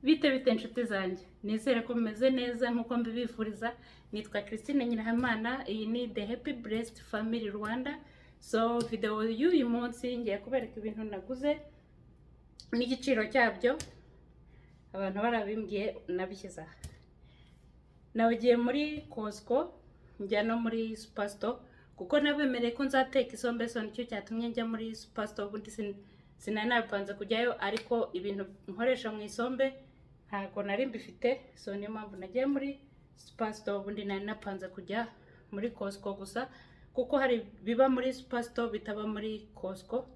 Bite bite nshuti zanjye? Nizere ko mumeze neza nk'uko mbibifuriza. Nitwa Christine Nyirahamana, iyi ni The Happy Blessed Family Rwanda. So video y'uyu munsi ngiye kubereka ibintu naguze n'igiciro cyabyo. Abantu barabimbwiye, nabishyize aha. Nagiye muri Costco, njya no muri Superstore, kuko nabemereye ko nzateka isombe, so nicyo cyatumye njya muri Superstore. Ubundi sinari nabipanze kujyayo, ariko ibintu nkoresha mu isombe ntabwo nari mbifite, so niyo mpamvu nagiye muri Superstore. Ubundi nari napanze kujya muri Costco gusa, kuko hari biba muri Superstore bitaba muri Costco.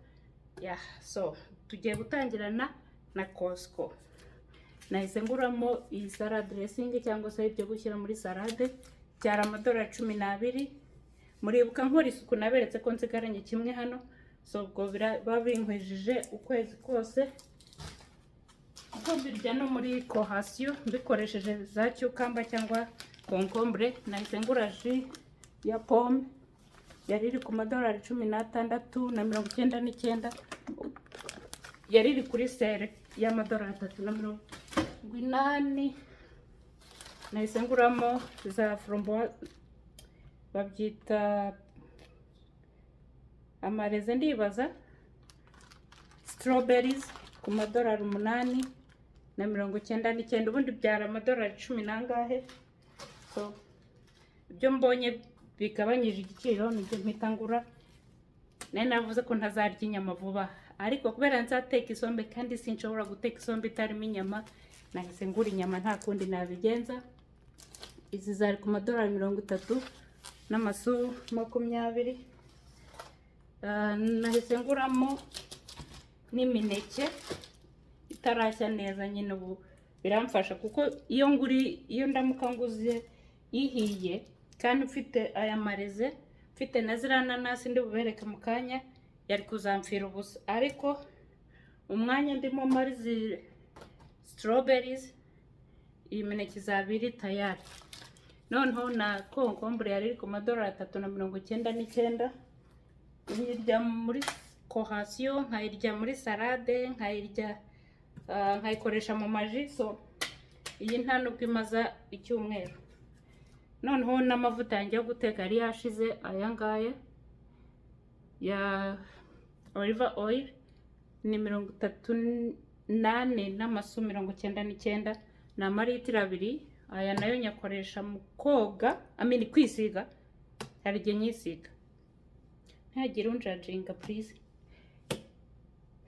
Yeah, so tugiye gutangirana na Costco. Nahise nguramo iyi salad dressing, cyangwa se ibyo gushyira muri salade, byari amadolari 12. Muribuka nkora isuku naberetse ko nsigaranye kimwe hano, so ubwo biba binkwijije ukwezi kose, kuko mbirya no muri collation mbikoresheje za cucumber cyangwa concombre. Nahise ngura jus ya pomme, yari iri ku madolari 16.99, yari iri kuri sale y'amadolari 3.80. Nahise nguramo za framboise, babyita amareze ndibaza, strawberries, ku madolari 8.99. Ubundi byari amadolari cumi n'angahe. So ibyo mbonye bigabanyije igiciro nibyo mpita ngura. Nari navuze ko ntazarya inyama vuba, ariko kubera nzateka isombe kandi sinshobora guteka isombe itarimo inyama, nahise ngura inyama, nta kundi nabigenza. Izi zari ku madolari 30 n'amasu 20. Nahise nguramo n'imineke itarashya neza nyine. Ubu biramfasha, kuko iyo ndamuka nguze ihiye kandi mfite aya mareze, mfite na ziriya nanasi ndi bubereke mu kanya, yari kuzamfira ubusa. Ariko umwanya ndimo mara izi strawberries, iyi mineke izaba iri tayari. Noneho na concombre yari iri ku madolari 3.99. Nyirya muri collation, nkayirya muri salade, nkayirya, nkayikoresha mu ma jus. So iyi nta nubwo imaza icyumweru. Noneho n'amavuta yanjye yo guteka yari yashize, aya ngaya ya olive oil ni 34 n'amasu 99, ni amaritiro 2. Aya nayo nyakoresha mu koga, I mean kwisiga, hari igihe nyisiga, ntihagire unjudginga please,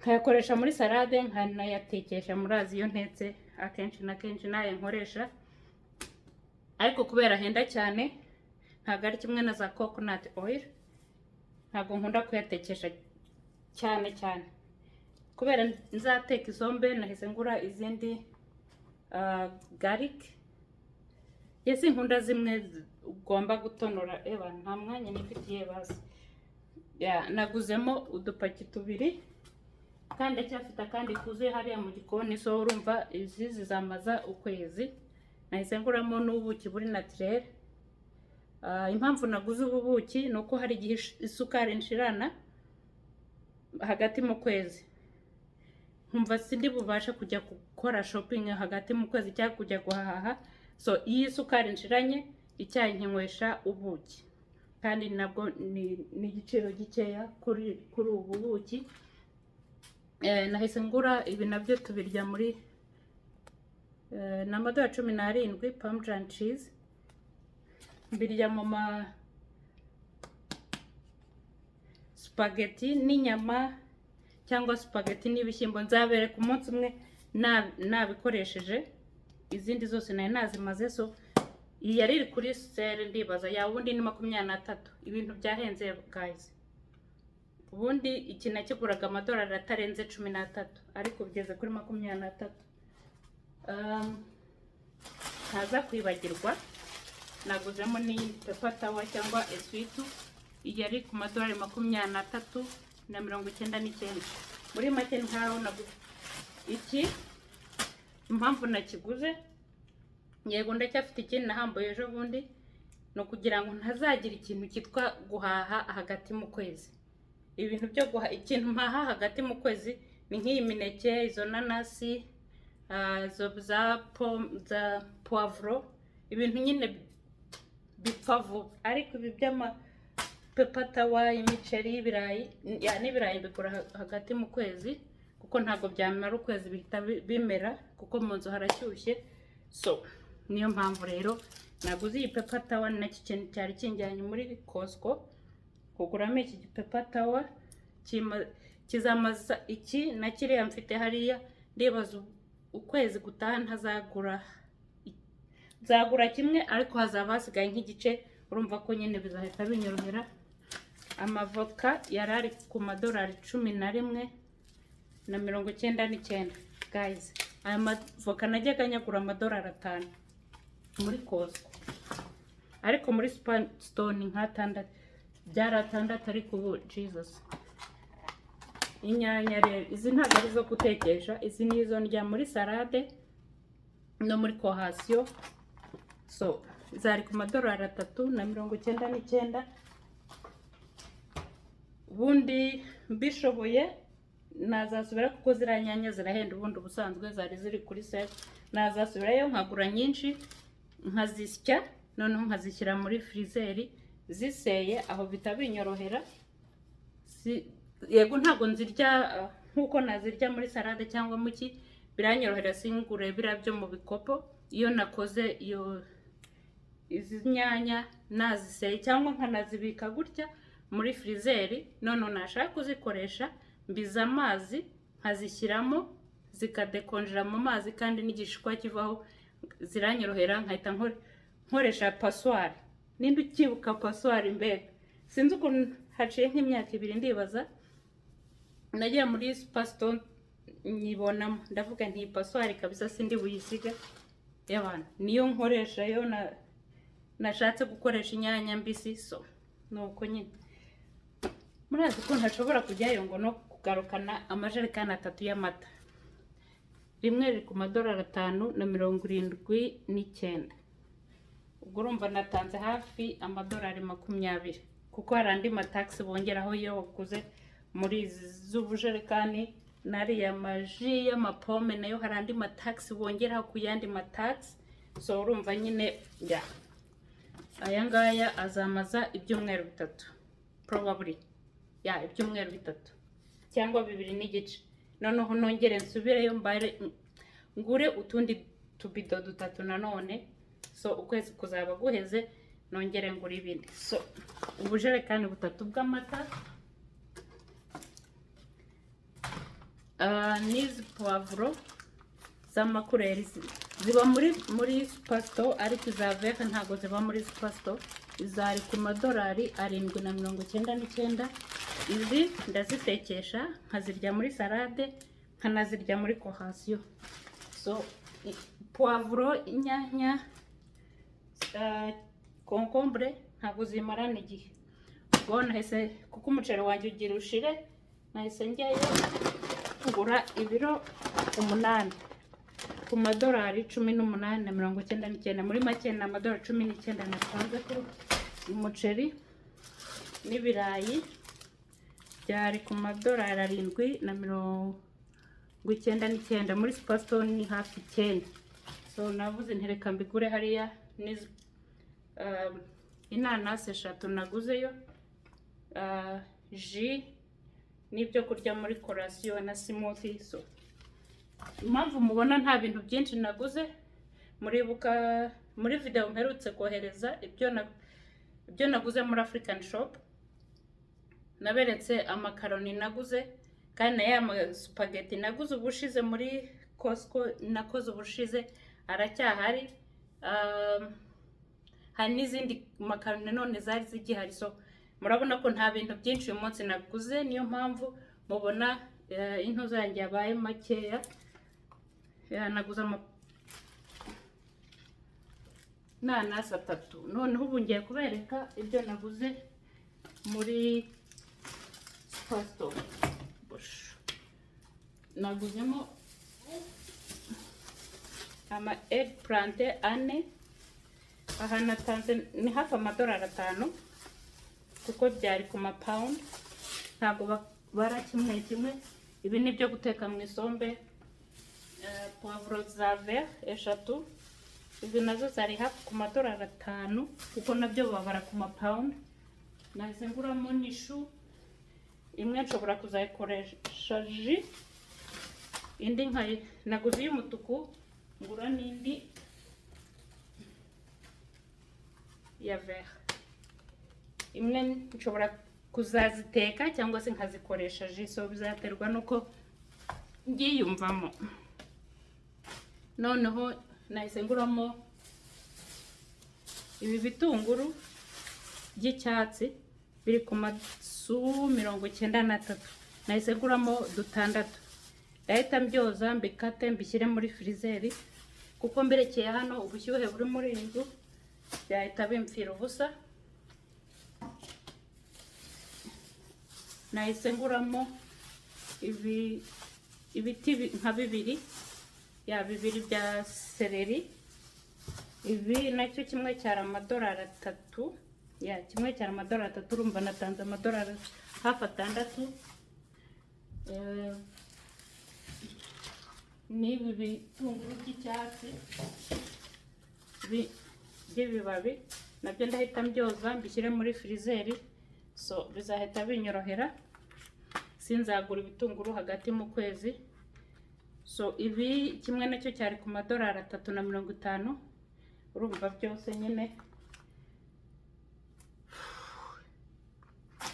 nkayakoresha muri salade, nkanayatekesha. Murazi iyo ntetse akenshi na kenshi nayo nkoresha, ariko kubera ahenda cyane, ntabwo ari kimwe na za coconut oil, ntabwo nkunda kuyatekesha cyane cyane. Kubera nzateka isombe, nahise ngura izindi garlic. Yesi, nkunda zimwe ugomba gutonora. Eba nta mwanya nifitiye basi. Ya, naguzemo udupaki tubiri kandi ndacyafite akandi kuzuye hariya mu gikoni, so urumva izi zizamaza ukwezi. Nahise nguramo n'ubuki buri naturel. Impamvu naguze ubu buki ni uko hari igihe isukari nshirana hagati mu kwezi, nkumva sindi bubashe kujya gukora shopping hagati mu kwezi cyangwa kujya guhaha. So iyo isukari nshiranye, icyayi nkinywesha ubuki, kandi nabwo ni igiciro gikeya kuri ubu buki. Nahise ngura ibi, nabyo tubirya muri ni amadolari 17, parmesan cheese. Mbirya mu ma spaghetti n'inyama cyangwa spaghetti n'ibishyimbo. Nzabereka umunsi umwe nabikoresheje. Izindi zose nari nazimaze. So iyi yari iri kuri sale, ndibaza yawe ubundi ni 23. Ibintu byahenze guys. Ubundi iki nakiguraga amadolari atarenze 13, ariko bigeze kuri 23. Ntaza kwibagirwa, naguzemo n'iyindi paper towel cyangwa essuie-tout, iyi yari ku madolari 23.99. Muri make nkaho naguze iki, impamvu nakiguze, yego ndacyafite ikindi nahambuye ejo bundi, ni ukugira ngo ntazagira ikintu cyitwa guhaha hagati mu kwezi. Ibintu byo guha, ikintu mpaha hagati mu kwezi ni nk'iyi mineke, izo nanasi. Zo za poivron, ibintu nyine bipfa vuba. Ariko ibi by'ama paper towel, imiceri, y'ibirayi ya n'ibirayi mbigura hagati mu kwezi, kuko ntabwo byamara ukwezi, bihita bimera, kuko mu nzu harashyushye. So niyo mpamvu rero naguze iyi paper towel. Ni nacyo kintu cyari kinjyanye muri Costco, kuguramo iki paper towel. Kizamaza iki na kiriya mfite hariya. Ndibaza ukwezi gutaha ntazagura, nzagura kimwe ariko hazaba hasigaye nk'igice. Urumva ko nyine bizahita binyorohera. Amavoka yari ari ku madolari 11.99. Guys, aya mavoka najyaga nyagura amadolari 5 muri Costco, ariko muri Superstore nk'atandatu, byari atandatu, ariko ubu, Jesus. Inyanya rero izi ntabwo ari izo gutekesha, izi ni izo ndya muri salade no muri collation. So zari ku madolari 3.99. Ubundi mbishoboye nazasubira, kuko ziriya nyanya zirahenda. Ubundi ubusanzwe zari ziri kuri sale, nazasubirayo nkagura nyinshi, nkazisya, noneho nkazishyira muri freezer ziseye, aho bita binyorohera. Yego, ntabwo nzirya nk'uko nazirya muri salade cyangwa muki. Biranyorohera, singure biriya byo mu bikopo. Iyo nakoze iyo izi nyanya naziseye cyangwa nkanazibika gutya muri freezer, noneho nashaka kuzikoresha mbiza amazi nkazishyiramo, zikadekonjera mu mazi kandi n'igishishwa kivaho. Ziranyorohera, nkahita nkoresha passoire. Ninde ukibuka passoire? Mbega sinzi ukuntu haciye nk'imyaka 2. Ndibaza nagiye muri Superstore nyibonamo, ndavuga nti: "Iyi passoire kabisa sindi buyisiga y'abantu." Niyo nkoresha yo na nashatse gukoresha inyanya mbisi. So nuko nyine murazi ko ntashobora kujyayo ngo no kugarukana amajerekani atatu y'amata. Rimwe riri ku madolari 5.79. Ubwo urumva natanze hafi amadolari 20, kuko hari andi ma taxes bongeraho iyo waguze muri izi z'ubujerekani. N'ariya maji y'amapome nayo hari andi ma taxes bongeraho ku yandi ma taxes. So urumva nyine ya aya ngaya azamaza ibyumweru 3 probably, ya ibyumweru 3 cyangwa 2 n'igice. Noneho nongere nsubireyo mbare ngure utundi tubido dutatu nanone. So ukwezi kuzaba guheze nongere ngure ibindi. So ubujerekani butatu bw'amata. N'izi poivron z'ama couleur ziba muri Superstore, ariko iza vert ntabwo ziba muri Superstore. Zari ku madolari 7.99. Izi ndazitekesha, nkazirya muri salade, nkanazirya muri collation. So poivron, inyanya, concombre ntabwo zimarana igihe. Ubwo nahise, kuko umuceri wanjye ugira ushire, nahise njyayo ngura ibiro 8 ku madolari 18.99. Muri make ni amadolari 19 natanze kuri umuceri. N'ibirayi byari ku madolari 7.99, muri Superstore ni hafi 9. So navuze nti: "Reka mbigure hariya." N'izi inanasi eshatu naguzeyo, jus n'ibyo kurya muri collation na smoothie. So impamvu mubona nta bintu byinshi naguze, muribuka muri video mperutse kohereza ibyo naguze muri African shop, naberetse amakaroni naguze kandi na ya spaghetti naguze ubushize muri Costco nakoze ubushize aracyahari. Hari n'izindi makaroni nanone zari zigihari. So murabona ko nta bintu byinshi uyu munsi naguze, niyo mpamvu mubona intu zanjye yabaye makeya. Naguze inanasi atatu. Noneho ubu ngiye kubereka ibyo naguze muri Superstore. Naguzemo ama eggplant ane. Aha natanze ni hafi amadolari 5, kuko byari ku mapawundi, ntabwo bara kimwe kimwe. Ibi ni ibyo guteka mu isombe. puwavuro za vert eshatu. Izi nazo zari hafi ku madolari 5, kuko nabyo babara ku mapawundi. Nahise nguramo n'ishu imwe, nshobora kuzayikoresha jus, indi nkayi naguze iy'umutuku, ngura n'indi ya vert. Imwe nshobora kuzaziteka cyangwa se nkazikoresha jus, so bizaterwa n'uko ngiyumvamo. Noneho nahise nguramo ibi bitunguru by'icyatsi biri ku masu 93. Nahise nguramo dutandatu. Ndahita mbyoza, mbikate, mbishyire muri freezer, kuko mberekeye hano ubushyuhe buri muri iyi nzu byahita bimpfira ubusa. Nahise nguramo ibi ibiti nka bibiri ya bibiri bya céleri. Ibi nacyo kimwe cyari amadolari 3 ya kimwe cyari amadolari 3. Urumva natanze amadolari hafi 6. N'ibi bitunguru by'icyatsi by'ibibabi nabyo ndahita mbyoza, mbishyire muri freezer, so bizahita binyorohera, sinzagura ibitunguru hagati mu kwezi. So ibi kimwe nacyo cyari ku madolari 3.50. Urumva byose nyine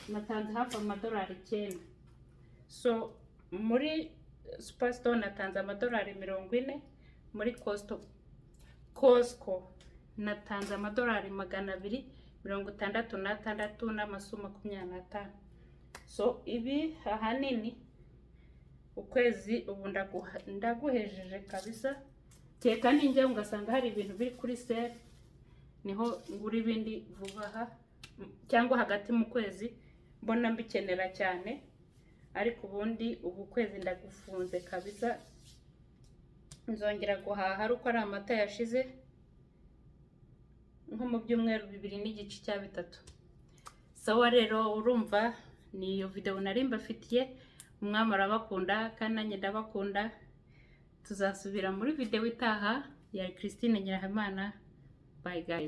natanze hafi amadolari 9. So muri Superstore natanze amadolari 40, muri Costco natanze amadolari 266 n'amasu 25. So ibi ahanini ukwezi ubu ndaguhejeje kabisa. Keka ninjya ugasanga hari ibintu biri kuri sale, niho ngura ibindi vuba aha, cyangwa hagati mu kwezi mbona mbikenera cyane. Ariko ubundi ubu kwezi ndagufunze kabisa. Nzongera guhaha ari uko ari amata yashize, nko mu byumweru 2 n'igice cya 3. Sawa rero, urumva ni iyo videwo nari mbafitiye. Umwami arabakunda kandi nanjye ndabakunda. Tuzasubira muri videwo itaha ya Christine Nyirahabimana. Bye guys.